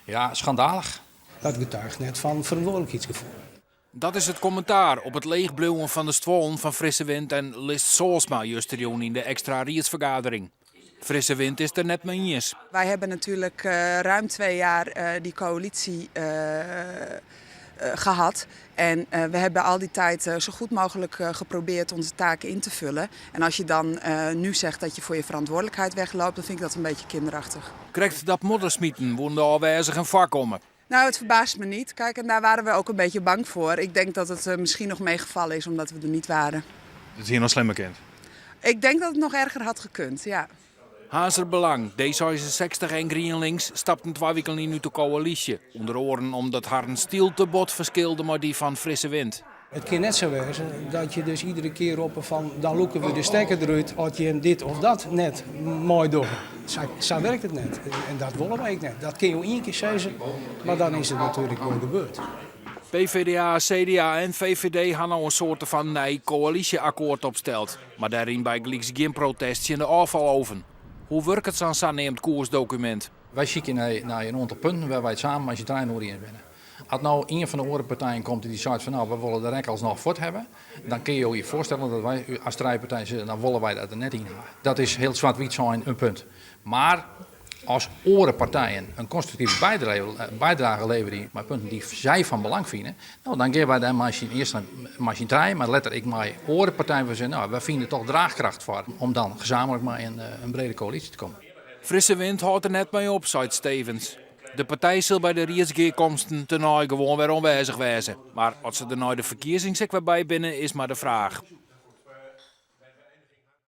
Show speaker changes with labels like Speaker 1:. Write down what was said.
Speaker 1: Ja, schandalig.
Speaker 2: Dat getuigt net fan ferantwurdlikheidsgefoel.
Speaker 3: Dat is it kommentaar op it leechbliuwen fan de stuollen fan Frisse Wind en List Soolsma justerjûn yn de ekstra riedsfergadering. Frisse Wind is der net mei iens.
Speaker 4: Wij hebben natuurlijk ruim 2 jaar die coalitie gehad. En we hebben al die tijd zo goed mogelijk geprobeerd onze taken in te vullen. En als je dan nu zegt dat je voor je verantwoordelijkheid wegloopt, dan vind ik dat een beetje kinderachtig.
Speaker 3: Krekt dat moddersmiten woene de oanwêzigen foarkomme.
Speaker 4: Nou, het verbaast me niet. Kijk, en daar waren we ook een beetje bang voor. Ik denk dat het misschien nog meegevallen is omdat we er niet waren.
Speaker 5: It hie noch slimmer kind.
Speaker 4: Ik denk dat het nog erger had gekund, ja.
Speaker 3: Harnzer Belang, D66 en GrienLinks stapten 2 wiken lyn út de koälysje. Under oaren omdat harren styl te bot ferskilde mei dy fan Frisse Wind.
Speaker 2: It kin net sa wêze dat je dus iedere kear roppe fan dan lûke we de stekker derút as je dit of dat net meidogge. Sa wurket it net. En dat wolle wy ek net. Dat kinne jo ien kear sizze, mar dan is it natuerlik wol gebeurd.
Speaker 3: PvdA, CDA en VVD ha no in soarte fan nij koälysje-akkoart opsteld. Mar dêryn bygelyks gjin protest tsjin de ôffaloven. Hoe wurket sa'n saneamd koersdokumint?
Speaker 1: Wy sykje nei in oantal punten wêr't wy it samen mei syn trijen oer iens binne. As no ien fan de oare partijen komt dy't seit fan no, we wolle de rek alsnoch fuort hawwe, dan kinne jo je foarstelle dat wy as trije partijen sizze, dan wolle wy dat der net yn hawwe. Dat is hiel swart-wyt sein in punt. Mar as oare partijen in konstruktive bydrage leverje mei punten dy't sy fan belang fine, no, dan gean wy dêr mei syn earst mei syn trijen, mar letter ek mei oare partijen foar sizze, no, wy fine toch draachkracht foar om dan gezamenlik mei in brede koälysje te kommen.
Speaker 3: Frisse Wind hâldt der net mei op, seit Stevens. De partij sil by de riedsgearkomsten tenei gewoan wer oanwêzich wêze. Mar oft se der nei de ferkiezings ek wer by binne, is mar de fraach.